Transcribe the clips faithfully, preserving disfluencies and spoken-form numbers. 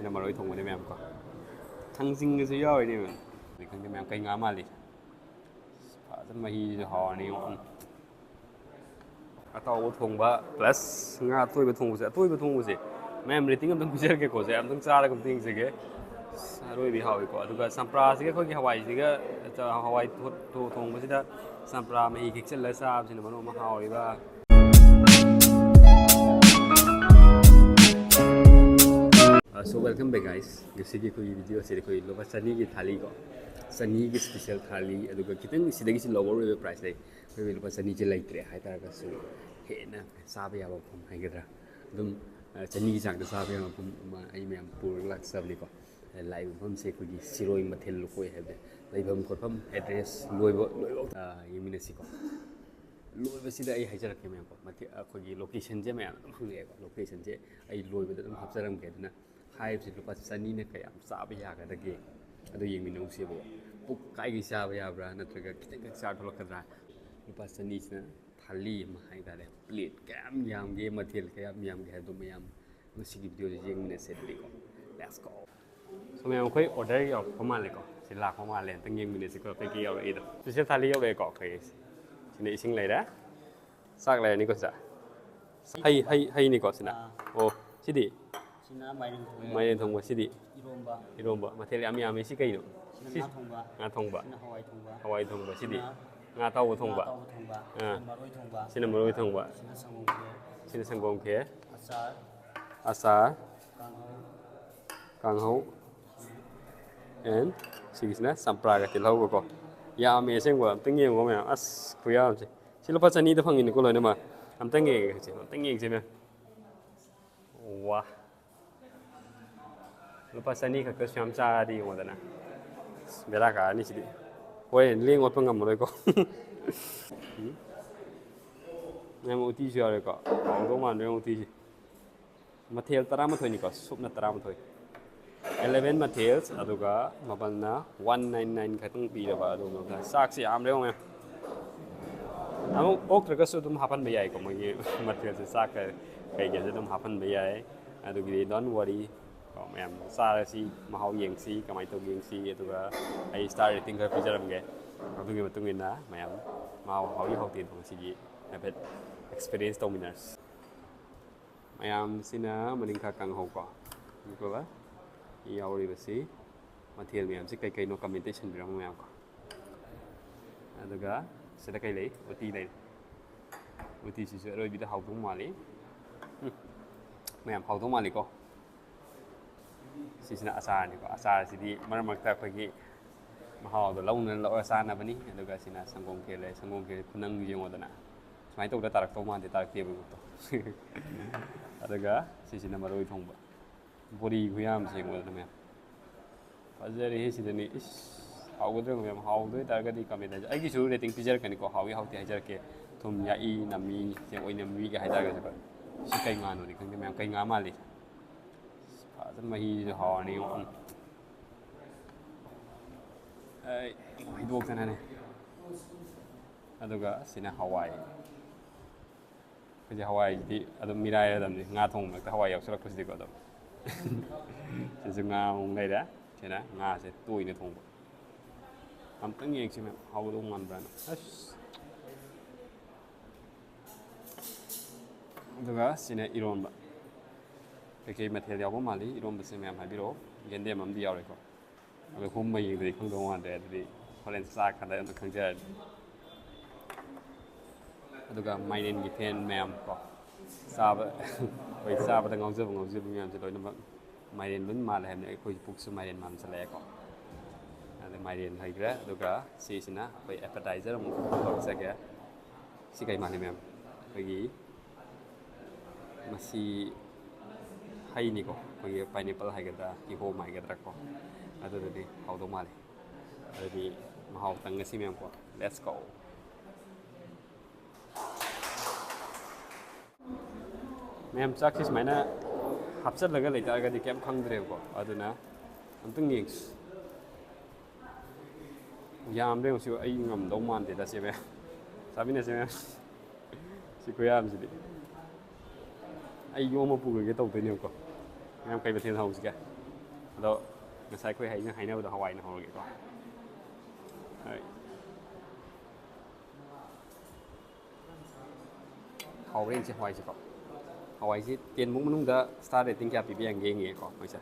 ꯁꯤꯅ ꯃꯔꯣꯏ ꯊꯣꯡꯕꯅꯦ ꯃꯌꯥꯝ ꯀꯣ꯫ ꯊꯥꯡꯖꯤꯡꯒꯁꯨ ꯌꯥꯎꯔꯤꯅꯦ ꯃꯌꯥꯝ꯫ ꯈꯪꯗꯦ ꯃꯌꯥꯝ, ꯀꯩ ꯉꯥ ꯃꯥꯜꯂꯤ? ꯐꯖꯅ ꯃꯍꯤꯁꯤꯁꯨ ꯍꯥꯎꯔꯅꯤ꯫ ꯎꯝ꯫ ꯑꯇꯥꯎꯕ ꯊꯣꯡꯕ plus ꯉꯥ ꯑꯇꯣꯏꯕ ꯊꯣꯡꯕꯁꯦ, ꯑꯇꯣꯏꯕ ꯊꯣꯡꯕꯁꯦ ꯃꯌꯥꯝ rating ꯑꯝꯇꯪ ꯄꯤꯖꯔꯛꯀꯦꯀꯣ꯫ ꯁꯦ ꯑꯝꯇꯪ ꯆꯥꯔꯒ ꯑꯝꯇ ꯌꯦꯡꯖꯒꯦ꯫ ꯑꯁ, ꯑꯔꯣꯏꯕꯤ ꯍꯥꯎꯏꯀꯣ꯫ ꯑꯗꯨꯒ ꯆꯝꯄ꯭ꯔꯥꯁꯤꯒ ꯑꯩꯈꯣꯏꯒꯤ ꯍꯋꯥꯏꯁꯤꯒ, ꯍꯋꯥꯏ ꯊꯣ-, ꯊꯣ-, ꯊꯣꯡꯕꯁꯤꯗ ꯆꯝꯄ꯭ꯔꯥ ꯃꯍꯤ ꯈꯤꯛꯆꯜꯂꯒ ꯆꯥꯕꯁꯤꯅ ꯃꯔꯣꯟ ꯑꯃ ꯍꯥꯎꯔꯤꯕ꯫ Uh, so welcome back guys. ꯉꯁꯤꯒꯤ ꯑꯩꯈꯣꯏꯒꯤ video ꯑꯁꯤꯗ ꯑꯩꯈꯣꯏ ꯂꯨꯄꯥ ꯆꯅꯤꯒꯤ ꯊꯥꯂꯤꯀꯣ, ꯆꯅꯤꯒꯤ special ꯊꯥꯂꯤ, ꯑꯗꯨꯒ ꯈꯤꯇꯪ ꯁꯤꯗꯒꯤꯁꯨ lower ꯑꯣꯏꯕ price ꯂꯩ꯫ ꯑꯩꯈꯣꯏꯒꯤ ꯂꯨꯄꯥ ꯆꯅꯤꯁꯦ ꯂꯩꯇ꯭ꯔꯦ ꯍꯥꯏꯇꯥꯔꯒꯁꯨ ꯍꯦꯟꯅ ꯆꯥꯕ ꯌꯥꯕ ꯃꯐꯝ ꯍꯥꯏꯒꯗ꯭ꯔꯥ, ꯑꯗꯨꯝ, ꯑ, ꯆꯅꯤꯒꯤ ꯆꯥꯡꯗ ꯆꯥꯕ ꯌꯥꯕ ꯃꯐꯝ ꯑꯃ ꯑꯩ ꯃꯌꯥꯝ ꯄꯨꯔꯒ ꯂꯥꯛꯆꯕꯅꯤꯀꯣ꯫ ꯑ, ꯂꯥꯛꯏꯕ ꯃꯐꯝꯁꯦ ꯑꯩꯈꯣꯏꯒꯤ ꯁꯤꯔꯣꯏ ꯃꯊꯦꯜ ꯂꯨꯀꯣꯏ ꯍꯥꯏꯕꯗꯤ ꯂꯩꯐꯝ ꯈꯣꯠꯐꯝ, address, ꯂꯣꯏꯕ, ꯂꯣꯏꯕ, ꯑ, ꯌꯦꯡꯃꯤꯟꯅꯁꯤꯀꯣ꯫ ꯂꯣꯏꯕꯁꯤꯗ ꯑꯩ ꯍꯥꯏꯖꯔꯛꯀꯦ ꯃꯌꯥꯝꯀꯣ꯫ ꯃꯊꯦ-, ꯑꯩꯈꯣꯏꯒꯤ locationꯁꯦ ꯃꯌꯥꯝ ꯑꯗꯨꯝ ꯍꯪꯉꯛꯑꯦꯀꯣ꯫ Locationꯁꯦ ꯑꯩ ꯂꯣꯏꯕꯗ ꯑꯗꯨꯝ ꯍꯥꯞꯆꯔꯝꯒꯦ꯫ ꯑꯗꯨꯅ ꯍꯥꯏꯔꯤꯕꯁꯤ ꯂꯨꯄꯥ ꯆꯅꯤꯅ ꯀꯌꯥꯝ ꯆꯥꯕ ꯌꯥꯒꯗꯒꯦ? ꯑꯗꯨ ꯌꯦꯡꯃꯤꯟꯅꯧꯁꯦꯕꯀꯣ꯫ ꯄꯨꯛ ꯀꯥꯏꯒꯩ ꯆꯥꯕ ꯌꯥꯕ꯭ꯔꯥ, ꯅꯠꯇ꯭ꯔꯒ ꯈꯤꯇꯪꯈꯛ ꯆꯥꯔ ꯊꯣꯛꯂꯛꯀꯗ꯭ꯔꯥ? ꯂꯨꯄꯥ ꯆꯅꯤꯁꯤꯅ ꯊꯥꯂꯤ ꯑꯃ ꯍꯥꯏꯇꯥꯔꯦ, plate ꯀꯌꯥꯝ ꯌꯥꯝꯒꯦ, ꯃꯊꯦꯜ ꯀꯌꯥꯝ ꯌꯥꯝꯒꯦ ꯍꯥꯏꯕꯗꯣ ꯃꯌꯥꯝ ꯉꯁꯤꯒꯤ videoꯁꯤ ꯌꯦꯡꯃꯤꯟꯅꯁꯦ ꯑꯗꯨꯗꯤꯀꯣ꯫ Let's go! So ꯃꯌꯥꯝ, ꯑꯩꯈꯣꯏ order ꯌꯧꯔꯛꯄ ꯃꯥꯜꯂꯦꯀꯣ꯫ ꯁꯤ ꯂꯥꯛꯄ ꯃꯥꯜꯂꯦ꯫ ꯑꯝꯇꯪ ꯌꯦꯡꯃꯤꯟꯅꯁꯤꯀꯣ, ꯀꯩꯀꯩ ꯌꯧꯔꯛꯏꯗꯣ꯫ Special ꯊꯥꯂꯤ ꯌꯧꯔꯛꯑꯦꯀꯣ ꯑꯩꯈꯣꯏꯒꯤ꯫ ꯁꯤꯅ ꯏꯁꯤꯡ ꯂꯩꯔꯦ꯫ ꯆꯥꯛ ꯂꯩꯔꯅꯤꯀꯣ ꯁꯤꯗ꯫ ꯍꯩ, ꯍꯩ, ꯍꯩꯅꯤꯀꯣ ꯁꯤꯅ꯫ ꯑꯥ꯫ ꯑꯣ, ꯁꯤꯗꯤ? ꯁꯤꯅ ꯃꯥꯏꯔꯦꯟ ꯊꯣꯡꯕ꯫ ꯃꯥꯏꯔꯦꯟ ꯊꯣꯡꯕ꯫ ꯁꯤꯗꯤ? ꯏꯔꯣꯝꯕ꯫ ꯏꯔꯣꯝꯕ꯫ ꯃꯊꯦꯜ ꯌꯥꯝ ꯌꯥꯝꯃꯤ꯫ ꯁꯤ ꯀꯩꯅꯣ? ꯁꯤꯅ ꯁꯤ ꯉꯥ ꯊꯣꯡꯕ꯫ ꯉꯥ ꯊꯣꯡꯕ꯫ ꯁꯤꯅ ꯍꯋꯥꯏ ꯊꯣꯡꯕ꯫ ꯍꯋꯥꯏ ꯊꯣꯡꯕ꯫ ꯁꯤꯗꯤ? ꯁꯤꯅ ꯉꯥ ꯑꯇꯥꯎꯕ ꯊꯣꯡꯕ꯫ ꯉꯥ ꯑꯇꯥꯎꯕ ꯊꯣꯡꯕ꯫ ꯑꯥ꯫ ꯁꯤꯅ ꯃꯔꯣꯏ ꯊꯣꯡꯕ꯫ ꯁꯤꯅ ꯃꯔꯣꯏ ꯊꯣꯡꯕ꯫ ꯁꯤꯅ ꯁꯪꯒꯣꯝ ꯈꯦꯔ꯫ ꯁꯤꯅ ꯁꯪꯒꯣꯝ ꯈꯦꯔ꯫ ꯑꯆꯥꯔ꯫ ꯑꯆꯥꯔ꯫ ꯀꯥꯡꯍꯧ꯫ ꯀꯥꯡꯍꯧ꯫ And ꯁꯤꯒꯤꯁꯤꯅ ꯆꯝꯄ꯭ꯔꯥꯒ ꯇꯤꯜꯍꯧꯒꯀꯣ꯫ ꯌꯥꯝꯃꯦ ꯑꯁꯦꯡꯕ꯫ ꯑꯝꯇꯪ ꯌꯦꯡꯉꯣ ꯃꯌꯥꯝ꯫ ꯑꯁ, ꯈꯨꯌꯥꯝꯁꯦ꯫ ꯁꯤ ꯂꯨꯄꯥ ꯆꯅꯤꯗ ꯐꯪꯉꯤꯅꯤꯀꯣ ꯂꯣꯏꯅꯃꯛ꯫ ꯑꯝꯇꯪ ꯌꯦꯡꯉꯁꯦ, ꯑꯝꯇꯪ ꯌꯦꯡꯁꯦ ꯃꯌꯥꯝ꯫ ꯋꯥ꯫ ꯂꯨꯄꯥ ꯆꯅꯤ ꯈꯛꯇꯁꯨ ꯌꯥꯝ ꯆꯥꯔꯗꯤ ꯌꯦꯡꯉꯣꯗꯅ꯫ ꯑꯁ, ꯕꯦꯔꯥ ꯀꯥꯔꯅꯤ ꯁꯤꯗꯤ꯫ ꯍꯣꯔꯦꯟ ꯂꯦꯡ ꯑꯣꯠꯄ ꯉꯝꯃꯔꯣꯏꯀꯣ꯫ ꯎꯝ꯫ ꯃꯌꯥꯝ ꯎꯇꯤꯁꯨ ꯌꯥꯎꯔꯦꯀꯣ꯫ ꯍꯥꯎꯗꯧ ꯃꯥꯟꯕ ꯌꯦꯡꯉꯣ ꯎꯇꯤꯁꯦ꯫ ꯃꯊꯦꯜ ꯇꯔꯥꯃꯥꯊꯣꯏꯅꯤꯀꯣ, ꯁꯨꯞꯅ ꯇꯔꯥꯃꯥꯊꯣꯏ꯫ Eleven ꯃꯊꯦꯜ, ꯑꯗꯨꯒ ꯃꯃꯜꯅ one nine nine ꯈꯛꯇꯪ ꯄꯤꯔꯕ ꯑꯗꯨꯒꯨꯝꯕ ꯆꯥꯛꯁꯦ ꯌꯥꯝ ꯂꯩꯔꯝꯃꯦ꯫ ꯑꯃꯨꯛ ꯑꯣꯛꯇ꯭ꯔꯒꯁꯨ ꯑꯗꯨꯝ ꯍꯥꯞꯍꯟꯕ ꯌꯥꯏꯀꯣ, ꯃꯣꯏꯒꯤ ꯃꯊꯦꯜꯁꯦ ꯆꯥꯛꯀ ꯀꯩꯀꯩꯁꯦ ꯑꯗꯨꯝ ꯍꯥꯞꯍꯟꯕ ꯌꯥꯏ꯫ ꯑꯗꯨꯒꯤꯗꯤ don't worry꯫ ꯃꯌꯥꯝ ꯆꯥꯔꯁꯤ, ꯃꯍꯥꯎ ꯌꯦꯡꯁꯤ, ꯀꯃꯥꯏꯅ ꯇꯧꯒꯦ ꯌꯦꯡꯁꯤ, ꯑꯗꯨꯒ ꯑꯩ star rating ꯈꯔ ꯄꯤꯖꯔꯝꯒꯦ꯫ ꯑꯗꯨꯒꯤ ꯃꯇꯨꯡ ꯏꯟꯅ ꯃꯌꯥꯝ ꯃꯍꯥꯎ ꯍꯥꯎꯏ ꯍꯥꯎꯇꯦꯗꯣ ꯉꯁꯤꯒꯤ ꯍꯥꯏꯐꯦꯠ experience ꯇꯧꯃꯤꯟꯅꯔꯁꯤ꯫ ꯃꯌꯥꯝꯁꯤꯅ ꯃꯅꯤꯡ ꯈꯔ ꯀꯪꯍꯧꯀꯣ꯫ ꯑꯗꯨꯒ ꯌꯥꯎꯔꯤꯕꯁꯤ ꯃꯊꯦꯜ ꯃꯌꯥꯝꯁꯤ ꯀꯩ ꯀꯩꯅꯣ comment ꯏꯁꯟꯕꯤꯔꯝꯃꯣ ꯃꯌꯥꯝ ꯀꯣ꯫ ꯑꯗꯨꯒ ꯁꯤꯗ ꯀꯩ ꯂꯩ? ꯎꯇꯤ ꯂꯩ꯫ ꯎꯇꯤꯁꯤꯁꯨ ꯑꯔꯣꯏꯕꯤꯗ ꯍꯥꯎꯗꯧ ꯃꯥꯜꯂꯤ꯫ ꯎꯝ꯫ ꯃꯌꯥꯝ ꯍꯥꯎꯗꯧ ꯃꯥꯜꯂꯤꯀꯣ꯫ ꯁꯤꯁꯤꯅ ꯑꯆꯥꯔꯅꯤꯀꯣ꯫ ꯑꯆꯥꯔꯁꯤꯗꯤ ꯃꯔꯛ ꯃꯔꯛꯇ ꯑꯩꯈꯣꯏꯒꯤ ꯃꯍꯥꯎꯗꯣ ꯂꯧꯅ ꯂꯧꯔ ꯆꯥꯅꯕꯅꯤ꯫ ꯑꯗꯨꯒ ꯁꯤꯅ ꯁꯪꯒꯣꯝ ꯈꯦꯔ ꯂꯩ꯫ ꯁꯪꯒꯣꯝ ꯈꯦꯔ ꯈꯨꯅꯪ ꯌꯦꯡꯉꯣꯗꯅ꯫ ꯁꯨꯃꯥꯏꯅ ꯇꯧꯗ ꯇꯥꯔꯛꯇꯧ ꯃꯥꯟꯗꯦ, ꯇꯥꯔꯛꯇꯦꯕ ꯒ꯭ꯔꯨꯞꯇꯣ꯫ ꯑꯗꯨꯒ ꯁꯤꯁꯤꯅ ꯃꯔꯣꯏ ꯊꯣꯡꯕ꯫ ꯕꯣꯔꯤ ꯈꯨꯌꯥꯝꯁꯦ ꯌꯦꯡꯉꯣꯗꯅ ꯃꯌꯥꯝ꯫ ꯐꯖꯔꯦꯍꯦ ꯁꯤꯗꯅꯤ꯫ ꯏꯁ, ꯍꯥꯎꯒꯗ꯭ꯔꯥ ꯌꯦꯡꯉꯣ ꯃꯌꯥꯝ꯫ ꯍꯥꯎꯗꯣꯏ ꯇꯥꯔꯒꯗꯤ comment ꯍꯥꯏꯖ-, ꯑꯩꯒꯤꯁꯨ rating ꯄꯤꯖꯔꯛꯀꯅꯤꯀꯣ꯫ ꯍꯥꯎꯏ ꯍꯥꯎꯇꯦ ꯍꯥꯏꯖꯔꯛꯀꯦ꯫ ꯊꯨꯝ ꯌꯥꯛꯏ, ꯅꯝꯃꯤ, ꯆꯦꯡ ꯑꯣꯏꯅꯝꯃꯤꯒ ꯍꯥꯏꯇꯥꯔꯒꯁꯨꯀꯣ꯫ ꯁꯤ ꯀꯩ ꯉꯥꯅꯣꯗꯤ ꯈꯪꯗꯦ ꯃꯌꯥꯝ꯫ ꯀꯩ ꯉꯥ ꯃꯥꯜꯂꯤ? ꯐꯖꯅ ꯃꯍꯤꯁꯤꯁꯨ ꯍꯥꯎꯔꯅꯤ ꯌꯦꯡꯉꯣ꯫ ꯎꯝ꯫ ꯑꯩ ꯍꯩꯗꯣꯛꯇꯅꯅꯦ꯫ ꯑꯗꯨꯒ ꯁꯤꯅ ꯍꯋꯥꯏ꯫ ꯑꯩꯈꯣꯏꯁꯦ ꯍꯋꯥꯏꯁꯤꯗꯤ ꯑꯗꯨꯝ ꯃꯤꯔꯥꯏꯔꯗꯕꯅꯤ, ꯉꯥ ꯊꯣꯡꯕ ꯃꯔꯛꯇ ꯍꯋꯥꯏ ꯌꯥꯎꯁꯜꯂꯛꯄꯁꯤꯗꯤꯀꯣ꯫ ꯑꯗꯨꯝ ꯁꯤꯁꯨ ꯉꯥ ꯑꯃꯨꯛ ꯂꯩꯔꯦ꯫ ꯁꯤꯅ ꯉꯥꯁꯦ ꯇꯣꯏꯅ ꯊꯣꯡꯕ꯫ ꯑꯝꯇꯪ ꯌꯦꯡꯁꯤ ꯃꯌꯥꯝ, ꯍꯥꯎꯒꯗꯧ ꯃꯥꯟꯕ꯭ꯔꯥꯅ꯫ ꯑꯁ꯫ ꯑꯗꯨꯒ ꯁꯤꯅ ꯏꯔꯣꯟꯕ꯫ ꯀꯩꯀꯩ ꯃꯊꯦꯜ ꯌꯥꯎꯕ ꯃꯥꯜꯂꯤ? ꯏꯔꯣꯟꯕꯁꯦ ꯃꯌꯥꯝ ꯍꯥꯏꯕꯤꯔꯛꯑꯣ꯫ ꯌꯦꯟꯗꯦꯝ ꯑꯃꯗꯤ ꯌꯥꯎꯔꯦꯀꯣ꯫ ꯑꯗꯣ ꯍꯨꯝꯃ ꯌꯦꯡꯗ꯭ꯔꯗꯤ ꯈꯪꯗꯧ ꯃꯥꯟꯗ꯭ꯔꯦ꯫ ꯑꯗꯨꯗꯤ ꯍꯣꯔꯦꯟ ꯆꯥꯔꯀꯥꯟꯗ ꯑꯗꯨꯝ ꯈꯪꯖꯔꯅꯤ꯫ ꯑꯗꯨꯒ ꯃꯥꯏꯔꯦꯟꯒꯤ fan ꯃꯌꯥꯝ ꯀꯣ, ꯆꯥꯕ, ꯑꯩꯈꯣꯏ ꯆꯥꯕꯗ ꯉꯥꯎꯖꯕ ꯉꯥꯎꯖꯕ ꯃꯌꯥꯝꯁꯦ ꯂꯣꯏꯅꯃꯛ ꯃꯥꯏꯔꯦꯟ ꯂꯣꯏ ꯃꯥꯜꯂꯦ ꯍꯥꯏꯕꯅꯤ꯫ ꯑꯩꯈꯣꯏꯁꯨ ꯄꯨꯛꯁꯨ ꯃꯥꯏꯔꯦꯟ ꯃꯥꯟꯁꯜꯂꯛꯑꯦꯀꯣ꯫ ꯑꯗ ꯃꯥꯏꯔꯦꯟ ꯍꯩꯈ꯭ꯔꯦ꯫ ꯑꯗꯨꯒ ꯁꯤꯁꯤꯅ ꯑꯩꯈꯣꯏ appetizer ꯑꯃꯨꯛ ꯇꯧꯖꯒꯦ꯫ ꯁꯤ ꯀꯩ ꯃꯥꯜꯂꯤ ꯃꯌꯥꯝ? ꯑꯩꯈꯣꯏꯒꯤ ꯃꯁꯤ ꯍꯩꯅꯤꯀꯣ, ꯑꯩꯈꯣꯏꯒꯤ pineapple ꯍꯥꯏꯒꯗ꯭ꯔꯥ, ꯀꯤꯍꯣꯝ ꯍꯥꯏꯒꯗ꯭ꯔꯥ ꯀꯣ, ꯑꯗꯨꯗꯨꯗꯤ ꯍꯥꯎꯗꯧ ꯃꯥꯜꯂꯤ꯫ ꯑꯗꯨꯗꯤ ꯃꯍꯥꯎ ꯇꯪꯉꯁꯤ ꯃꯌꯥꯝ ꯀꯣ꯫ Let's go! ꯃꯌꯥꯝ ꯆꯥꯛꯁꯤ ꯁꯨꯃꯥꯏꯅ ꯍꯥꯞꯆꯜꯂꯒ ꯂꯩꯇꯥꯔꯒꯗꯤ ꯀꯩꯝ ꯈꯪꯗ꯭ꯔꯦꯕꯀꯣ꯫ ꯑꯗꯨꯅ ꯑꯝꯇꯪ ꯌꯦꯡꯁꯤ꯫ ꯌꯥꯝꯕ꯭ꯔꯥ ꯌꯦꯡꯉꯨ꯫ ꯁꯤ ꯑꯩ ꯉꯝꯗꯧ ꯃꯥꯟꯗꯦꯗ ꯁꯤ ꯃꯌꯥꯝ꯫ ꯆꯥꯃꯤꯟꯅꯁꯤ ꯃꯌꯥꯝ꯫ ꯁꯤ ꯈꯨꯌꯥꯝꯁꯤꯗꯤ꯫ ꯑꯩ ꯌꯣꯝꯃ ꯄꯨꯈ꯭ꯔꯒꯦ ꯇꯧꯗꯣꯏꯅꯦꯕꯀꯣ꯫ ꯃꯌꯥꯝ ꯀꯩ ꯃꯊꯦꯜ ꯍꯧꯁꯤꯒꯦ? ꯑꯗꯣ ꯉꯁꯥꯏ ꯑꯩꯈꯣꯏ ꯍꯥꯏꯅ ꯍꯥꯏꯅꯕꯗꯣ ꯍꯋꯥꯏꯅ ꯍꯧꯔꯒꯦꯀꯣ꯫ ꯍꯣꯏ꯫ ꯍꯥꯎꯕ꯭ꯔꯥ ꯌꯦꯡꯁꯤ ꯍꯋꯥꯏꯁꯤꯀꯣ꯫ ꯍꯋꯥꯏꯁꯤ ꯇꯦꯟ ꯃꯨꯛ ꯃꯅꯨꯡꯗ star rating ꯀꯌꯥ ꯄꯤꯕ ꯌꯦꯡꯒꯦ ꯌꯦꯡꯉꯦꯀꯣ ꯑꯩꯈꯣꯏꯁꯦ꯫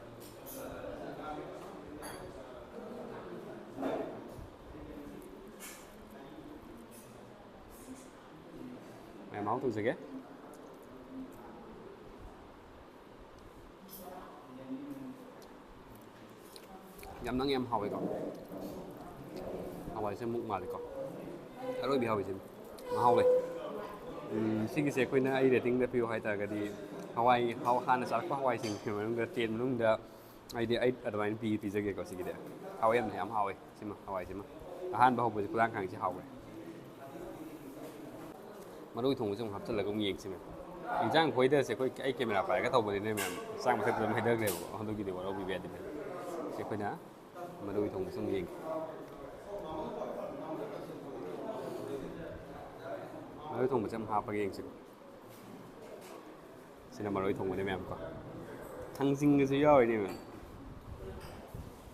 ꯃꯌꯥꯝ ꯃꯍꯥꯎ ꯇꯧꯖꯒꯦ꯫ ꯌꯥꯝ ꯅꯪ ꯌꯥꯝ ꯍꯥꯎꯋꯦꯀꯣ꯫ ꯍꯋꯥꯏꯁꯦ ꯃꯨꯛ ꯃꯥꯜꯂꯤꯀꯣ꯫ ꯑꯔꯣꯏꯕꯤ ꯍꯋꯥꯏꯁꯦ ꯃꯍꯥꯎ ꯂꯩ꯫ ꯎꯝ, ꯁꯤꯒꯤꯁꯦ ꯑꯩꯈꯣꯏꯅ ꯑꯩ ꯔꯦꯇꯤꯡꯗ ꯄꯤꯌꯨ ꯍꯥꯏꯇꯥꯔꯒꯗꯤ ꯍꯋꯥꯏ ꯍꯥꯎ-, ꯍꯥꯟꯅ ꯆꯥꯔꯛꯄ ꯍꯋꯥꯏꯁꯤꯡꯒꯤ ꯃꯅꯨꯡꯗ ꯇꯦꯟ ꯃꯅꯨꯡꯗ ꯑꯩꯗꯤ ꯑꯩꯠ ꯑꯗꯨꯃꯥꯏꯅ ꯄꯤ-, ꯄꯤꯖꯒꯦꯀꯣ ꯁꯤꯒꯤꯗꯤ꯫ ꯍꯥꯎꯋꯦ ꯌꯥꯝꯅ, ꯌꯥꯝ ꯍꯥꯎꯋꯦ꯫ ꯁꯤꯃ ꯍꯋꯥꯏꯁꯤꯃ꯫ ꯑꯍꯥꯟꯕ ꯍꯧꯕꯁꯦ ꯈꯨꯂꯥꯡꯈꯥꯡꯁꯦ ꯍꯥꯎꯋꯦ꯫ ꯃꯔꯣꯏ ꯊꯣꯡꯕꯁꯦ ꯑꯃꯨꯛ ꯍꯥꯞꯆꯤꯜꯂꯒ ꯑꯃꯨꯛ ꯌꯦꯡꯁꯤ ꯃꯌꯥꯝ꯫ ꯏꯟꯖꯥꯡ ꯈꯣꯏꯗꯁꯦ ꯑꯩꯈꯣꯏ, ꯑꯩ ꯀꯦꯃꯦꯔꯥ ꯄꯥꯏꯔꯒ ꯇꯧꯕꯅꯤꯅꯦ ꯃꯌꯥꯝ꯫ ꯆꯥꯛ ꯃꯊꯛꯇ ꯑꯗꯨꯝ ꯍꯩꯊꯈ꯭ꯔꯦꯕꯀꯣ꯫ ꯑꯗꯨꯒꯤꯗꯤ ꯋꯥꯔꯧꯕꯤꯕ ꯌꯥꯗꯦ ꯃꯌꯥꯝ꯫ ꯁꯤ ꯑꯩꯈꯣꯏꯅ ꯃꯔꯣꯏ ꯊꯣꯡꯕꯁꯦ ꯑꯃꯨꯛ ꯌꯦꯡꯒꯦ꯫ ꯃꯔꯣꯏ ꯊꯣꯡꯕꯁꯦ ꯑꯃꯨꯛ ꯍꯥꯞꯄꯒ ꯌꯦꯡꯁꯤ꯫ ꯁꯤꯅ ꯃꯔꯣꯏ ꯊꯣꯡꯕꯅꯦ ꯃꯌꯥꯝ ꯀꯣ꯫ ꯊꯥꯡꯖꯤꯡꯒꯁꯨ ꯌꯥꯎꯔꯤꯅꯦ ꯃꯌꯥꯝ꯫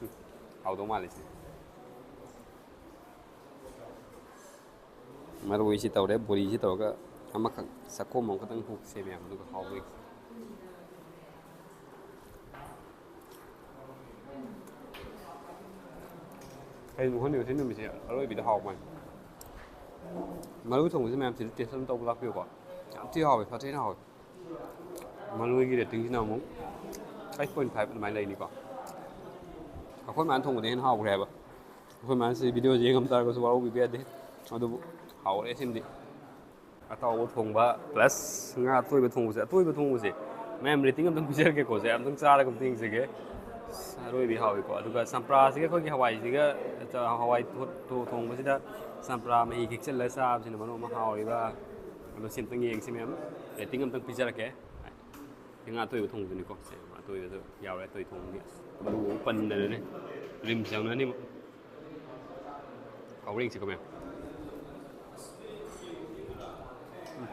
ꯎꯝ, ꯍꯥꯎꯗꯧ ꯃꯥꯜꯂꯦ ꯁꯤ꯫ ꯃꯔꯣꯏꯁꯤ ꯇꯧꯔꯦ, ꯕꯣꯔꯤꯁꯤ ꯇꯧꯔꯒ ꯑꯃꯈꯛ ꯆꯥꯛꯈꯣꯝ ꯑꯃꯈꯛꯇꯪ ꯍꯨꯛꯁꯦ ꯃꯌꯥꯝ, ꯑꯗꯨꯒ ꯍꯥꯎꯕ꯭ꯔꯥ ꯌꯦꯡꯁꯤ꯫ ꯀꯩꯅꯣ ꯈꯪꯗꯦ, ꯉꯁꯤ ꯅꯨꯃꯤꯠꯁꯦ ꯑꯔꯣꯏꯕꯤꯗ ꯍꯥꯎꯕ ꯋꯥꯅꯤ꯫ ꯃꯔꯣꯏ ꯊꯣꯡꯕꯁꯤ ꯃꯌꯥꯝ ꯁꯤꯗ taste ꯑꯗꯨꯝ ꯇꯧꯕ ꯂꯥꯛꯄꯤꯌꯨꯀꯣ꯫ ꯌꯥꯝ ꯊꯤ ꯍꯥꯎꯋꯦ, ꯐꯖꯅ ꯍꯥꯎꯋꯦ꯫ ꯃꯔꯣꯏꯒꯤ ꯔꯦꯇꯤꯡꯁꯤꯅ ꯑꯃꯨꯛ ꯑꯩꯠ ꯄꯣꯏꯟ ꯐꯥꯏꯚ ꯑꯗꯨꯃꯥꯏꯅ ꯂꯩꯅꯤꯀꯣ꯫ ꯑꯩꯈꯣꯏ ꯃꯥꯅ ꯊꯣꯡꯕꯗ ꯍꯦꯟꯅ ꯍꯥꯎꯈ꯭ꯔꯦ ꯍꯥꯏꯕ꯫ ꯑꯩꯈꯣꯏ ꯃꯥꯅ ꯁꯤ ꯚꯤꯗꯤꯑꯣꯁꯦ ꯌꯦꯡꯉꯝ ꯇꯥꯔꯒꯁꯨ ꯋꯥꯔꯧꯕꯤꯕ ꯌꯥꯗꯦ꯫ ꯑꯗꯨꯕꯨ ꯍꯥꯎꯔꯦ ꯁꯤꯃꯗꯤ꯫ ꯑꯇꯥꯎꯕ ꯊꯣꯡꯕ plus ꯉꯥ ꯑꯇꯣꯏꯕ ꯊꯣꯡꯕꯁꯦ, ꯑꯇꯣꯏꯕ ꯊꯣꯡꯕꯁꯦ ꯃꯌꯥꯝ ꯔꯦꯇꯤꯡ ꯑꯝꯇꯪ ꯄꯤꯖꯔꯛꯀꯦꯀꯣ꯫ ꯁꯦ ꯑꯝꯇꯪ ꯆꯥꯔꯒ ꯑꯝꯇꯪ ꯌꯦꯡꯖꯒꯦ꯫ ꯑꯁ, ꯑꯔꯣꯏꯕꯤ ꯍꯥꯎꯏꯀꯣ꯫ ꯑꯗꯨꯒ ꯆꯝꯄ꯭ꯔꯥꯁꯤꯒ ꯑꯩꯈꯣꯏꯒꯤ ꯍꯋꯥꯏꯁꯤꯒ, ꯍꯋꯥꯏ ꯊꯣ-, ꯊꯣ-, ꯊꯣꯡꯕꯁꯤꯗ ꯆꯝꯄ꯭ꯔꯥ ꯃꯍꯤ ꯈꯤꯛꯆꯜꯂꯒ ꯆꯥꯕꯁꯤꯅ ꯃꯔꯣꯟ ꯑꯃ ꯍꯥꯎꯔꯤꯕ꯫ ꯑꯗꯣ ꯁꯤ ꯑꯝꯇꯪ ꯌꯦꯡꯁꯤ ꯃꯌꯥꯝ, ꯔꯦꯇꯤꯡ ꯑꯝꯇꯪ ꯄꯤꯖꯔꯛꯀꯦ꯫ ꯁꯤ ꯉꯥ ꯑꯇꯣꯏꯕ ꯊꯣꯡꯕꯁꯤꯅꯤꯀꯣ꯫ ꯁꯦ ꯉꯥ ꯑꯇꯣꯏꯕꯗ ꯌꯥꯎꯔꯦ, ꯑꯇꯣꯏ ꯊꯣꯡꯕꯅꯤ꯫ ꯑꯁ, ꯃꯔꯨ ꯑꯃ ꯄꯟꯗꯅꯅꯦ ꯔꯤꯝꯁ ꯌꯧꯅꯅꯤꯕ꯫ ꯍꯥꯎꯕ꯭ꯔꯥ ꯌꯦꯡꯁꯤꯀꯣ ꯃꯌꯥꯝ꯫ ꯎꯝ꯫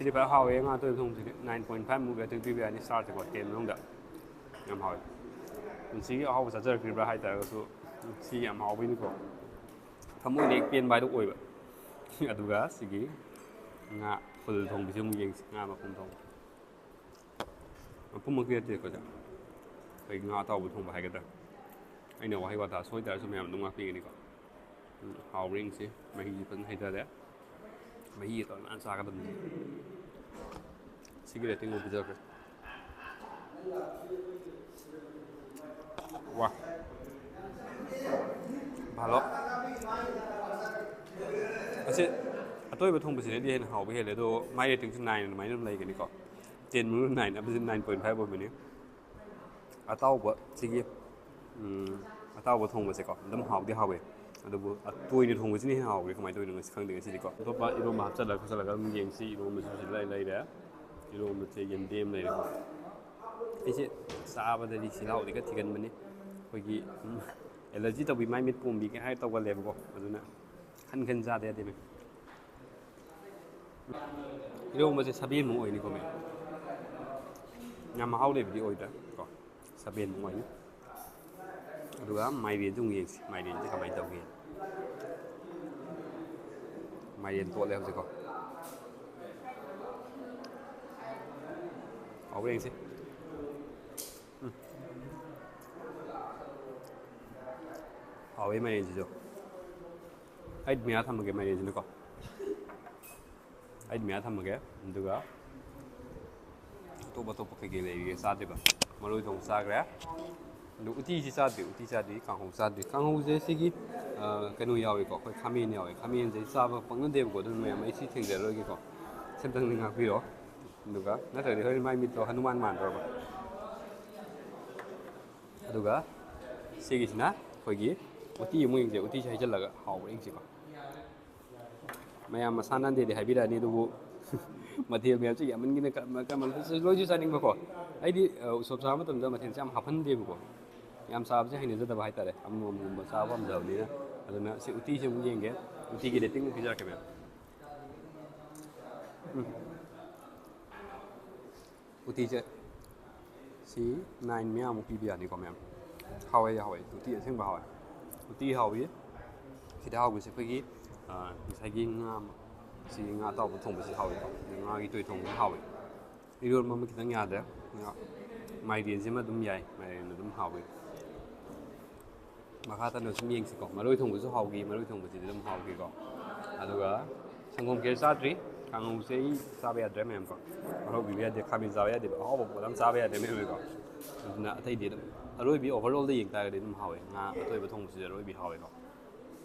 ꯁꯤꯗꯤ ꯐꯖꯅ ꯍꯥꯎꯋꯦ꯫ ꯉꯥ ꯑꯇꯣꯏꯕ ꯊꯣꯡꯕꯁꯤꯗꯤ nine point five ꯃꯨꯛ rating ꯄꯤꯕ ꯌꯥꯅꯤ, star ꯁꯦꯀꯣ, ten ꯃꯅꯨꯡꯗ꯫ ꯌꯥꯝ ꯍꯥꯎꯋꯦ꯫ ꯄꯨꯟꯁꯤꯒꯤ ꯑꯍꯥꯎꯕ ꯆꯥꯖꯔꯛꯇ꯭ꯔꯤꯕ꯭ꯔꯥ ꯍꯥꯏ ꯇꯥꯔꯒꯁꯨ, ꯁꯤ ꯌꯥꯝ ꯍꯥꯎꯕꯩꯅꯤꯀꯣ꯫ ꯊꯃꯣꯏꯅ ꯍꯦꯛ ꯄꯦꯟꯕ ꯍꯥꯏꯗꯣ ꯑꯣꯏꯕ꯫ ꯑꯗꯨꯒ ꯁꯤꯒꯤ ꯉꯥ ꯐꯨꯜ ꯊꯣꯡꯕꯁꯤ ꯑꯃꯨꯛ ꯌꯦꯡꯁꯤ, ꯉꯥ ꯃꯄꯨꯝ ꯊꯣꯡꯕ꯫ ꯃꯄꯨꯝꯃꯛꯇꯤ ꯅꯠꯇꯦꯀꯣ ꯁꯦ꯫ ꯑꯩꯈꯣꯏ ꯉꯥ ꯑꯇꯥꯎꯕ ꯊꯣꯡꯕ ꯍꯥꯏꯒꯗ꯭ꯔꯥ? ꯑꯩꯅ ꯋꯥꯍꯩ ꯋꯥꯇꯥ ꯁꯣꯏ ꯇꯥꯔꯁꯨ ꯃꯌꯥꯝ ꯑꯗꯨꯝ ꯉꯥꯛꯄꯤꯒꯅꯤꯀꯣ꯫ ꯎꯝ, ꯍꯥꯎꯕ꯭ꯔꯥ ꯌꯦꯡꯁꯤ꯫ ꯃꯍꯤꯁꯤ ꯐꯖꯅ ꯍꯩꯊꯔꯦ꯫ ꯃꯍꯤ ꯇꯧꯔ ꯅꯥꯟꯅ ꯆꯥꯒꯗꯕꯅꯤ꯫ ꯁꯤꯒꯤ rating ꯑꯃ ꯄꯤꯖꯔꯛꯀꯦ꯫ ꯋꯥ꯫ ꯚꯥꯂꯣ꯫ ꯑꯁꯤ ꯑꯇꯣꯏꯕ ꯊꯣꯡꯕꯁꯤꯅꯗꯤ ꯍꯦꯟꯅ ꯍꯥꯎꯕ ꯍꯦꯜꯂꯦ, ꯑꯗꯣ ꯃꯥꯏ rating ꯁꯨ nine ꯑꯗꯨꯃꯥꯏꯅ ꯑꯗꯨꯝ ꯂꯩꯒꯅꯤꯀꯣ꯫ Ten ꯃꯅꯨꯡꯗ nine, ꯑꯃꯁꯤ nine point five ꯑꯣꯏꯕꯅꯤ꯫ ꯑꯇꯥꯎꯕ ꯁꯤꯒꯤ, ꯎꯝ, ꯑꯇꯥꯎꯕ ꯊꯣꯡꯕꯁꯦꯀꯣ ꯑꯗꯨꯝ ꯍꯥꯎꯗꯤ ꯍꯥꯎꯋꯦ, ꯑꯗꯨꯕꯨ ꯇꯣꯏꯅ ꯊꯣꯡꯕꯁꯤꯅ ꯍꯦꯟꯅ ꯍꯥꯎꯋꯦ꯫ ꯀꯃꯥꯏꯅ ꯇꯧꯔꯤꯅꯣ ꯉꯁꯤ ꯈꯪꯗꯦ ꯉꯁꯤꯗꯤꯀꯣ꯫ ꯑꯇꯣꯞꯄ ꯏꯔꯣꯝꯕ ꯍꯥꯞꯆꯜꯂꯒ ꯈꯣꯠꯆꯜꯂꯒ ꯑꯗꯨꯝ ꯌꯦꯡꯁꯤ꯫ ꯏꯔꯣꯝꯕꯁꯨ ꯁꯤꯗ ꯂꯩ-, ꯂꯩꯔꯦ꯫ ꯏꯔꯣꯝꯕꯁꯦ ꯌꯦꯟꯗꯦꯝ ꯂꯩꯔꯦꯀꯣ꯫ ꯑꯩꯁꯦ ꯆꯥꯕꯗꯗꯤ ꯆꯤꯜꯍꯥꯎꯗꯤ ꯈꯔ ꯊꯤꯒꯟꯕꯅꯤ꯫ ꯑꯩꯈꯣꯏꯒꯤ, ꯎꯝ, allergy ꯇꯧꯕꯤ, ꯃꯥꯏ ꯃꯤꯠ ꯄꯣꯝꯕꯤ ꯀꯩ ꯍꯥꯏꯔ ꯇꯧꯒꯜꯂꯦꯕꯀꯣ꯫ ꯑꯗꯨꯅ ꯈꯟ ꯈꯟ ꯆꯥꯗ ꯌꯥꯗꯦ ꯃꯦꯝ꯫ ꯏꯔꯣꯝꯕꯁꯦ ꯁꯕꯦꯟꯃꯨꯛ ꯑꯣꯏꯅꯤꯀꯣ ꯃꯦꯝ꯫ ꯌꯥꯝ ꯃꯍꯥꯎ ꯂꯩꯕꯗꯤ ꯑꯣꯏꯗ꯭ꯔꯦ ꯀꯣ꯫ ꯁꯕꯦꯟꯃꯨꯛ ꯑꯣꯏꯅꯤ꯫ ꯑꯗꯨꯒ ꯃꯥꯏꯔꯦꯟꯁꯨ ꯑꯃꯨꯛ ꯌꯦꯡꯁꯤ, ꯃꯥꯏꯔꯦꯟꯁꯦ ꯀꯃꯥꯏꯅ ꯇꯧꯒꯦ꯫ ꯃꯥꯏꯔꯦꯟ ꯇꯣꯠꯂꯦ ꯍꯧꯖꯤꯛꯀꯣ꯫ ꯍꯥꯎꯕ꯭ꯔꯥ ꯌꯦꯡꯁꯤ꯫ ꯎꯝ꯫ ꯍꯥꯎꯋꯦ ꯃꯥꯏꯔꯦꯟꯁꯤꯁꯨ꯫ ꯑꯩ ꯃꯌꯥ ꯊꯝꯃꯒꯦ ꯃꯥꯏꯔꯦꯟꯁꯤꯅꯀꯣ꯫ ꯑꯩ ꯃꯌꯥ ꯊꯝꯃꯒꯦ꯫ ꯑꯗꯨꯒ ꯑꯇꯣꯞ ꯑꯇꯣꯞꯄ ꯀꯩꯀꯩ ꯂꯩꯔꯤꯒꯦ ꯆꯥꯗ꯭ꯔꯤꯕ? ꯃꯔꯣꯏ ꯊꯣꯡ ꯆꯥꯈ꯭ꯔꯦ꯫ ꯑꯗꯨ ꯎꯇꯤꯁꯤ ꯆꯥꯗ꯭ꯔꯤ, ꯎꯇꯤ ꯆꯥꯗ꯭ꯔꯤ, ꯀꯥꯡꯍꯧ ꯆꯥꯗ꯭ꯔꯤ꯫ ꯀꯥꯡꯍꯧꯁꯦ ꯁꯤꯒꯤ, ꯑ, ꯀꯩꯅꯣ ꯌꯥꯎꯋꯦꯀꯣ, ꯑꯩꯈꯣꯏ ꯈꯥꯃꯦꯟ ꯌꯥꯎꯋꯦ꯫ ꯈꯥꯃꯦꯟꯁꯦ ꯑꯩ ꯆꯥꯕ ꯄꯛꯅꯗꯦꯕꯀꯣ, ꯑꯗꯨꯅ ꯃꯌꯥꯝ ꯑꯩ ꯁꯤ ꯊꯦꯡꯖꯔꯔꯣꯏꯒꯦꯀꯣ꯫ ꯁꯤꯝꯇꯪꯗꯤ ꯉꯥꯛꯄꯤꯔꯣ꯫ ꯑꯗꯨꯒ ꯅꯠꯇ꯭ꯔꯗꯤ ꯍꯣꯔꯦꯟ ꯃꯥꯏ ꯃꯤꯠꯇꯣ ꯍꯅꯨꯃꯥꯟ ꯃꯥꯟꯗ꯭ꯔꯣꯕ꯫ ꯑꯗꯨꯒ ꯁꯤꯒꯤꯁꯤꯅ ꯑꯩꯈꯣꯏꯒꯤ ꯎꯇꯤ ꯑꯃꯨꯛ ꯌꯦꯡꯁꯦ꯫ ꯎꯇꯤꯁꯦ ꯍꯩꯖꯤꯜꯂꯒ ꯍꯥꯎꯕ꯭ꯔꯥ ꯌꯦꯡꯁꯤꯀꯣ꯫ ꯃꯌꯥꯝ ꯃꯁꯥ ꯅꯥꯟꯗꯦꯗꯤ ꯍꯥꯏꯕꯤꯔꯛꯑꯅꯤ, ꯑꯗꯨꯕꯨ ꯃꯊꯦꯜ ꯃꯌꯥꯝꯁꯦ ꯌꯥꯝꯃꯟꯒꯤꯅ ꯀ-, ꯀ-, ꯂꯣꯏꯁꯨ ꯆꯥꯅꯤꯡꯕꯀꯣ꯫ ꯑꯩꯗꯤ, ꯑ, ꯎꯁꯣꯞ ꯆꯥꯕ ꯃꯇꯝꯗ ꯃꯊꯦꯜꯁꯦ ꯌꯥꯝ ꯍꯥꯞꯍꯟꯗꯦꯕꯀꯣ꯫ ꯌꯥꯝ ꯆꯥꯕꯁꯦ ꯍꯩꯅꯖꯗꯕ ꯍꯥꯏꯇꯥꯔꯦ, ꯑꯃꯃꯝꯒꯨꯝꯕ ꯆꯥꯕ ꯄꯥꯝꯖꯕꯅꯤꯅ꯫ ꯑꯗꯨꯅ ꯁꯤ ꯎꯇꯤꯁꯦ ꯑꯃꯨꯛ ꯌꯦꯡꯒꯦ꯫ ꯎꯇꯤꯒꯤ rating ꯑꯃꯨꯛ ꯄꯤꯖꯔꯛꯀꯦ ꯃꯌꯥꯝ꯫ ꯎꯝ꯫ ꯎꯇꯤꯁꯦ ꯁꯤ ꯅꯥꯏꯟ ꯃꯌꯥꯃꯨꯛ ꯄꯤꯕ ꯌꯥꯅꯤꯀꯣ, ꯃꯌꯥꯝ꯫ ꯍꯥꯎꯋꯦ, ꯍꯥꯎꯋꯦ, ꯎꯇꯤ ꯑꯁꯦꯡꯕ ꯍꯥꯎꯋꯦ꯫ ꯎꯇꯤ ꯍꯥꯎꯋꯤ꯫ ꯁꯤꯗ ꯍꯥꯎꯕꯁꯦ ꯑꯩꯈꯣꯏꯒꯤ, ꯑ, ꯉꯁꯥꯏꯒꯤ ꯉꯥ ꯑꯃ, ꯁꯤ ꯉꯥ ꯑꯇꯥꯎꯕ ꯊꯣꯡꯕꯁꯤ ꯍꯥꯎꯋꯤꯀꯣ꯫ ꯉꯥꯒꯤ ꯇꯣꯏ ꯊꯣꯡꯕꯁꯤ ꯍꯥꯎꯋꯤ꯫ ꯏꯔꯣꯟꯕ ꯑꯃ ꯈꯤꯇꯪ ꯌꯥꯗ꯭ꯔꯦ꯫ ꯉꯥ-, ꯃꯥꯏꯔꯦꯟꯁꯤꯃ ꯑꯗꯨꯝ ꯌꯥꯏ, ꯃꯥꯏꯔꯦꯟ ꯑꯗꯨꯝ ꯍꯥꯎꯋꯤ꯫ ꯃꯈꯥ ꯇꯥꯅ ꯁꯨꯝ ꯌꯦꯡꯁꯤꯀꯣ꯫ ꯃꯔꯣꯏ ꯊꯣꯡꯕꯁꯨ ꯍꯥꯎꯈꯤ, ꯃꯔꯣꯏ ꯊꯣꯡꯕꯁꯤꯗꯤ ꯑꯗꯨꯝ ꯍꯥꯎꯈꯤꯀꯣ꯫ ꯑꯗꯨꯒ ꯁꯪꯒꯣꯝ ꯈꯦꯔ ꯆꯥꯗ꯭ꯔꯤ꯫ ꯀꯥꯡꯉꯧꯁꯦ ꯑꯩ ꯆꯥꯕ ꯌꯥꯗ꯭ꯔꯦ ꯃꯌꯥꯝꯀꯣ꯫ ꯃꯔꯣꯛ ꯄꯤꯕ ꯌꯥꯗꯦ, ꯈꯥꯃꯦꯟ ꯆꯥꯕ ꯌꯥꯗꯦꯕ꯫ ꯑꯍꯥꯎꯕ ꯄꯣꯠ ꯑꯃ ꯆꯥꯕ ꯌꯥꯗ꯭ꯔꯦ ꯃꯌꯥꯝꯀꯣ꯫ ꯑꯗꯨꯅ ꯑꯇꯩꯗꯤ ꯑꯗꯨꯝ ꯑꯔꯣꯏꯕꯤ overall-ꯗ ꯌꯦꯡ ꯇꯥꯔꯒꯗꯤ ꯑꯗꯨꯝ ꯍꯥꯎꯋꯦ꯫ ꯉꯥ ꯑꯇꯣꯏꯕ ꯊꯣꯡꯕꯁꯤꯗꯤ ꯑꯔꯣꯏꯕꯤ ꯍꯥꯎꯋꯦꯀꯣ꯫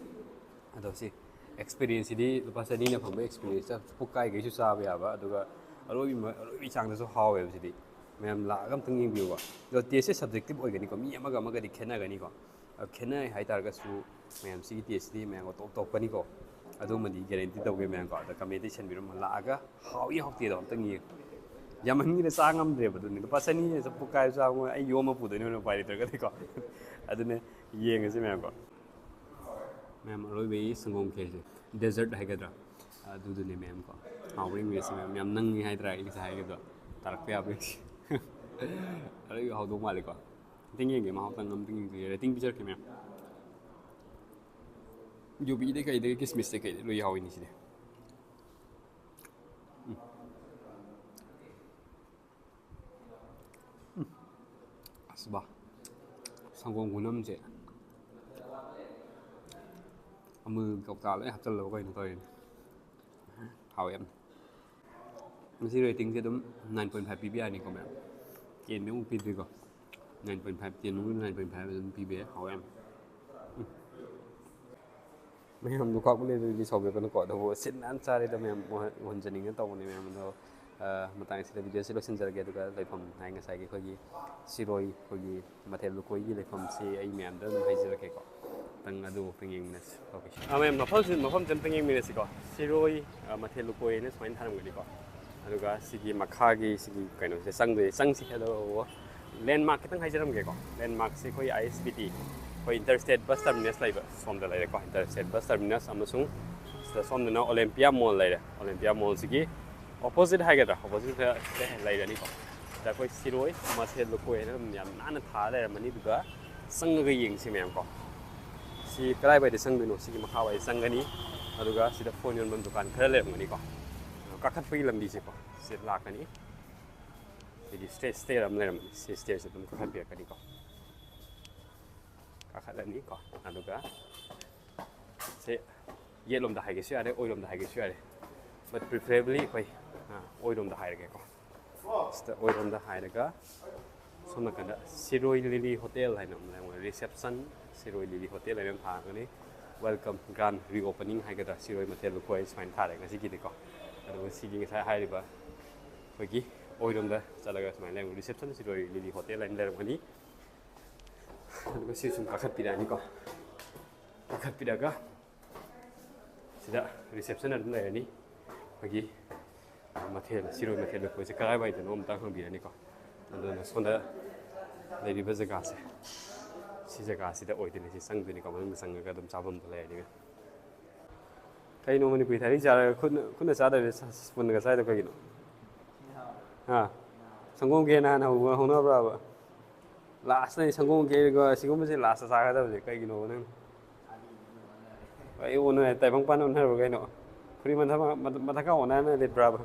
ꯑꯗꯣ ꯁꯤ experience-ꯁꯤꯗꯤ ꯂꯨꯄꯥ ꯆꯅꯤꯅ ꯐꯪꯕ experience-ꯇ ꯄꯨꯛꯀꯥꯏꯒꯩꯁꯨ ꯆꯥꯕ ꯌꯥꯕ, ꯑꯗꯨꯒ ꯑꯔꯣꯏꯕꯤ-, ꯑꯔꯣꯏꯕꯤ ꯆꯥꯡꯗꯁꯨ ꯍꯥꯎꯋꯦꯕ ꯁꯤꯗꯤ꯫ ꯃꯌꯥꯝ ꯂꯥꯛꯑꯒ ꯑꯝꯇꯪ ꯌꯦꯡꯕꯤꯌꯨꯕ꯫ ꯑꯗꯣ taste-ꯁꯦ subjective ꯑꯣꯏꯒꯅꯤꯀꯣ, ꯃꯤ ꯑꯃꯒ ꯑꯃꯒꯗꯤ ꯈꯦꯠꯅꯒꯅꯤꯀꯣ꯫ ꯑꯗꯣ ꯈꯦꯠꯅꯩ ꯍꯥꯏꯇꯥꯔꯒꯁꯨ ꯃꯌꯥꯝ ꯁꯤꯒꯤ taste-ꯁꯤꯗꯤ ꯃꯌꯥꯝꯒ top top-ꯀꯅꯤꯀꯣ꯫ ꯑꯗꯨꯃꯗꯤ guarantee ꯇꯧꯒꯦ ꯃꯌꯥꯝꯀꯣ꯫ ꯑꯗꯣ comment-ꯇ ꯏꯁꯟꯕꯤꯔꯝꯃꯣ, ꯂꯥꯛꯑꯒ ꯍꯥꯎꯏ ꯍꯥꯎꯇꯦꯗꯣ ꯑꯝꯇꯪ ꯌꯦꯡꯉꯨ꯫ ꯌꯥꯝꯃꯟꯈꯤꯗ ꯆꯥ ꯉꯝꯗ꯭ꯔꯦꯕ꯫ ꯑꯗꯨꯅꯤ ꯂꯨꯄꯥ ꯆꯅꯤ ꯍꯦꯟꯅ ꯄꯨꯛꯀꯥꯏꯕ ꯆꯥꯕ ꯑꯩ ꯌꯣꯝꯃ ꯄꯨꯗꯣꯏꯅꯦ ꯍꯣꯔꯦꯟ ꯎꯄꯥꯏ ꯂꯩꯇ꯭ꯔꯒꯗꯤꯀꯣ꯫ ꯑꯗꯨꯅ ꯌꯦꯡꯉꯁꯤ ꯃꯌꯥꯝꯀꯣ꯫ ꯃꯌꯥꯝ ꯑꯔꯣꯏꯕꯒꯤ ꯁꯪꯒꯣꯝ ꯈꯦꯔꯁꯦ, dessert ꯍꯥꯏꯒꯗ꯭ꯔꯥ, ꯑꯗꯨꯗꯨꯅꯦ ꯃꯌꯥꯝꯀꯣ꯫ ꯍꯥꯎꯕ꯭ꯔꯥ ꯌꯦꯡꯕꯤꯔꯁꯤ ꯃꯌꯥꯝ꯫ ꯌꯥꯝ ꯅꯪꯉꯤ ꯍꯥꯏꯗ꯭ꯔꯥ ꯑꯩ ꯉꯁꯥꯏ ꯍꯥꯏꯒꯗꯣ? ꯇꯥꯔꯛꯄ ꯌꯥꯕ꯭ꯔꯥ ꯌꯦꯡꯁꯤ꯫ ꯑꯔꯣꯏꯕ ꯍꯥꯎꯗꯧ ꯃꯥꯜꯂꯦꯀꯣ꯫ ꯑꯝꯇꯪ ꯌꯦꯡꯒꯦ, ꯃꯍꯥꯎꯇꯪ ꯑꯝꯇꯪ ꯌꯦꯡꯁꯤ꯫ Rating ꯄꯤꯖꯔꯛꯀꯦ ꯃꯌꯥꯝ꯫ ꯌꯨꯕꯤꯗꯩ ꯀꯩꯗꯒꯤ ꯀꯤꯁꯃꯤꯁꯇꯩ ꯀꯩꯗꯩ ꯂꯣꯏ ꯌꯥꯎꯏꯅꯤ ꯁꯤꯗꯤ꯫ ꯎꯝ꯫ ꯎꯝ꯫ ꯑꯁ ꯕꯥ, ꯁꯪꯒꯣꯝ ꯈꯨꯅꯝꯁꯦ ꯑꯃꯨꯜ ꯀꯧꯇꯥ ꯂꯣꯏ ꯍꯥꯞꯆꯜꯂꯕ ꯀꯩꯅꯣ ꯇꯧꯔꯤꯅꯦ꯫ ꯍꯥꯎꯋꯦ ꯌꯥꯝꯅ꯫ ꯃꯁꯤ rating-ꯁꯦ ꯑꯗꯨꯝ nine point five ꯄꯤꯕ ꯌꯥꯅꯤꯀꯣ ꯃꯌꯥꯝ꯫ Ten ꯃꯨꯛ ꯄꯤꯗ꯭ꯔꯤꯀꯣ꯫ Nine point five, ten ꯃꯨꯛ, nine point five ꯑꯗꯨꯝ ꯄꯤꯕ ꯌꯥꯏ, ꯍꯥꯎꯋꯦ ꯌꯥꯝ꯫ ꯎꯝ꯫ ꯃꯌꯥꯝꯗꯣ ꯈꯥꯛꯄ ꯂꯩꯕꯗꯨꯗꯤ ꯁꯥꯎꯕꯤꯔꯛꯀꯅꯨꯀꯣ꯫ ꯑꯗꯨꯕꯨ ꯁꯤꯠ ꯅꯥꯟ ꯆꯥꯔꯦꯗ ꯃꯌꯥꯝ, ꯎꯍꯟ-, ꯎꯍꯟꯖꯅꯤꯡꯉꯦ ꯇꯧꯕꯅꯦ ꯃꯌꯥꯝ꯫ ꯑꯗꯣ, ꯑ, ꯃꯇꯥꯡꯁꯤꯗ video-ꯁꯦ ꯂꯣꯏꯁꯤꯟꯖꯔꯒꯦ꯫ ꯑꯗꯨꯒ ꯂꯩꯐꯝ ꯍꯥꯏ ꯉꯁꯥꯏꯒꯤ ꯑꯩꯈꯣꯏꯒꯤ ꯁꯤꯔꯣꯏ, ꯑꯩꯈꯣꯏꯒꯤ ꯃꯊꯦꯜ ꯂꯨꯀꯣꯏꯒꯤ ꯂꯩꯐꯝꯁꯤ ꯑꯩ ꯃꯌꯥꯝꯗ ꯑꯗꯨꯝ ꯍꯥꯏꯖꯔꯛꯀꯦꯀꯣ꯫ ꯈꯤꯇꯪ ꯑꯗꯨ ꯑꯃꯨꯛꯇꯪ ꯌꯦꯡꯃꯤꯟꯅꯁꯤ꯫ Okay꯫ ꯑ, ꯃꯌꯥꯝ, ꯃꯐꯝꯁꯤ, ꯃꯐꯝꯁꯦ ꯑꯝꯇꯪ ꯌꯦꯡꯃꯤꯟꯅꯁꯤꯀꯣ꯫ ꯁꯤꯔꯣꯏ, ꯑ, ꯃꯊꯦꯜ ꯂꯨꯀꯣꯏ ꯍꯥꯏꯅ ꯁꯨꯃꯥꯏꯅ ꯊꯥꯔꯝꯒꯅꯤꯀꯣ꯫ ꯑꯗꯨꯒ ꯁꯤꯒꯤ ꯃꯈꯥꯒꯤ ꯁꯤꯒꯤ ꯀꯩꯅꯣꯁꯦ ꯆꯪꯗꯣꯏꯅꯦ꯫ ꯆꯪꯁꯤ꯫ ꯑꯗꯣ landmark ꯈꯤꯇꯪ ꯍꯥꯏꯖꯔꯝꯒꯦꯀꯣ꯫ Landmark-ꯁꯦ ꯑꯩꯈꯣꯏ I S B T, ꯑꯩꯈꯣꯏ inter state bus terminus ꯂꯩꯕ ꯁꯣꯝꯗ ꯂꯩꯔꯦꯀꯣ꯫ Inter state bus terminus ꯑꯃꯁꯨꯡ ꯁꯤꯗ ꯁꯣꯝꯗꯅ Olympia Mall ꯂꯩꯔꯦ꯫ Olympia Mall-ꯁꯤꯒꯤ opposite ꯍꯥꯏꯒꯗ꯭ꯔꯥ, opposite-ꯇ ꯂꯩꯔꯅꯤꯀꯣ꯫ ꯑꯩꯈꯣꯏ ꯁꯤꯔꯣꯏ ꯃꯊꯦꯜ ꯂꯨꯀꯣꯏ ꯍꯥꯏꯅ ꯑꯗꯨꯝ ꯌꯥꯝ ꯅꯥꯟꯅ ꯊꯥ ꯂꯩꯔꯝꯃꯅꯤ꯫ ꯑꯗꯨꯒ ꯆꯪꯉꯒ ꯌꯦꯡꯁꯤ ꯃꯌꯥꯝ ꯀꯣ꯫ ꯁꯤ ꯀꯗꯥꯏꯋꯥꯏꯗ ꯆꯪꯗꯣꯏꯅꯣ? ꯁꯤꯒꯤ ꯃꯈꯥꯋꯥꯏꯗ ꯆꯪꯒꯅꯤ꯫ ꯑꯗꯨꯒ ꯁꯤꯗ ꯐꯣꯟ ꯌꯣꯟꯐꯝ ꯗꯨꯀꯥꯟ ꯈꯔ ꯂꯩꯔꯝꯒꯅꯤꯀꯣ꯫ ꯀꯥꯈꯠꯄꯒꯤ ꯂꯝꯕꯤꯁꯦꯀꯣ, ꯁꯤ ꯂꯥꯛꯀꯅꯤ꯫ ꯁꯤꯗꯤ ꯁ꯭ꯇꯦ-, ꯁ꯭ꯇꯦꯔ ꯑꯃ ꯂꯩꯔꯝꯃꯅꯤ꯫ ꯁꯤ ꯁ꯭ꯇꯦꯔꯁꯦ ꯑꯗꯨꯝ ꯀꯥꯈꯠꯄꯤꯔꯛꯀꯅꯤꯀꯣ꯫ ꯀꯥꯈꯠꯂꯅꯤꯀꯣ꯫ ꯑꯗꯨꯒ ꯁꯤ ꯌꯦꯠꯂꯣꯝꯗ ꯍꯥꯏꯒꯦꯁꯨ ꯌꯥꯔꯦ, ꯑꯣꯏꯔꯣꯝꯗ ꯍꯥꯏꯒꯦꯁꯨ ꯌꯥꯔꯦ꯫ But preferably ꯑꯩꯈꯣꯏ, ꯑ, ꯑꯣꯏꯔꯣꯝꯗ ꯍꯥꯏꯔꯒꯦꯀꯣ꯫ ꯁꯤꯗ ꯑꯣꯏꯔꯣꯝꯗ ꯍꯥꯏꯔꯒ ꯁꯣꯝ ꯅꯥꯀꯟꯗ ꯁꯤꯔꯣꯏ ꯂꯤꯂꯤ ꯍꯣꯇꯦꯜ ꯍꯥꯏꯅ ꯑꯃ ꯂꯩꯔꯝꯒꯅꯤ, reception, ꯁꯤꯔꯣꯏ ꯂꯤꯂꯤ ꯍꯣꯇꯦꯜ ꯍꯥꯏꯅ ꯑꯃ ꯊꯥꯔꯝꯒꯅꯤ꯫ Welcome, grand reopening ꯍꯥꯏꯒꯗ꯭ꯔꯥ, ꯁꯤꯔꯣꯏ ꯃꯊꯦꯜ ꯂꯨꯀꯣꯏ ꯁꯨꯃꯥꯏꯅ ꯊꯥꯔꯦ ꯉꯁꯤꯒꯤꯗꯤꯀꯣ꯫ ꯑꯗꯨꯒ ꯁꯤꯒꯤ ꯉꯁꯥꯏ ꯍꯥꯏꯔꯤꯕ ꯑꯩꯈꯣꯏꯒꯤ ꯑꯣꯏꯔꯣꯝꯗ ꯆꯠꯂꯒ ꯁꯨꯃꯥꯏꯅ ꯂꯩꯔꯝꯒꯅꯤ, reception, ꯁꯤꯔꯣꯏ ꯂꯤꯂꯤ ꯍꯣꯇꯦꯜ ꯍꯥꯏꯅ ꯂꯩꯔꯝꯒꯅꯤ꯫ ꯑꯗꯨꯒ ꯁꯤ ꯁꯨꯝ ꯀꯥꯈꯠꯄꯤꯔꯛꯑꯅꯤꯀꯣ꯫ ꯀꯥꯈꯠꯄꯤꯔꯒ ꯁꯤꯗ reception ꯑꯗꯨꯝ ꯂꯩꯔꯅꯤ꯫ ꯑꯩꯈꯣꯏꯒꯤ ꯃꯊꯦꯜ, ꯁꯤꯔꯣꯏ ꯃꯊꯦꯜ ꯂꯨꯀꯣꯏꯁꯦ ꯀꯗꯥꯏꯋꯥꯏꯗꯅꯣ ꯑꯝꯇ ꯍꯪꯕꯤꯔꯅꯤꯀꯣ꯫ ꯑꯗꯨꯅ ꯁꯣꯝꯗ ꯂꯩꯔꯤꯕ ꯖꯒꯥꯁꯦ, ꯁꯤ ꯖꯒꯥꯁꯤꯗ ꯑꯣꯏꯗꯣꯏꯅꯤ꯫ ꯁꯤ ꯆꯪꯗꯣꯏꯅꯤꯀꯣ, ꯃꯅꯨꯡꯗ ꯆꯪꯉꯒ ꯑꯗꯨꯝ ꯆꯥꯐꯝꯗꯣ ꯂꯩꯔꯅꯤ꯫ ꯀꯩꯅꯣ ꯃꯅꯤꯄꯨꯔꯤ ꯊꯥꯔꯤ ꯆꯥꯔꯒ ꯈꯨꯠꯅ, ꯈꯨꯠꯅ ꯆꯥꯗꯕꯤꯗ ꯁ-, ꯁ-, ꯁ꯭ꯄꯨꯟꯒ ꯆꯥꯏꯗꯣ ꯀꯩꯒꯤꯅꯣ? ꯍꯥ? ꯁꯪꯒꯣꯝ ꯈꯦꯔ ꯅꯍꯥꯟ ꯍꯧꯕ ꯍꯧꯅꯕ꯭ꯔꯕ? Lastꯅ ꯁꯪꯒꯣꯝ ꯈꯦꯔꯒ ꯁꯤꯒꯨꯝꯕꯁꯦ lastꯇ ꯆꯥꯒꯗꯕꯁꯦ ꯀꯩꯒꯤꯅꯣꯕ ꯅꯪ? ꯑꯩ ꯑꯣꯟꯅ ꯇꯥꯏꯕꯪ ꯄꯥꯟ ꯑꯣꯟꯅꯔꯕ ꯀꯩꯅꯣ? ꯐꯨꯔꯤ ꯃꯊꯛ, ꯃꯊꯛ, ꯃꯊꯛꯀ ꯑꯣꯟꯅꯅ ꯂꯤꯠꯄ꯭ꯔꯕ?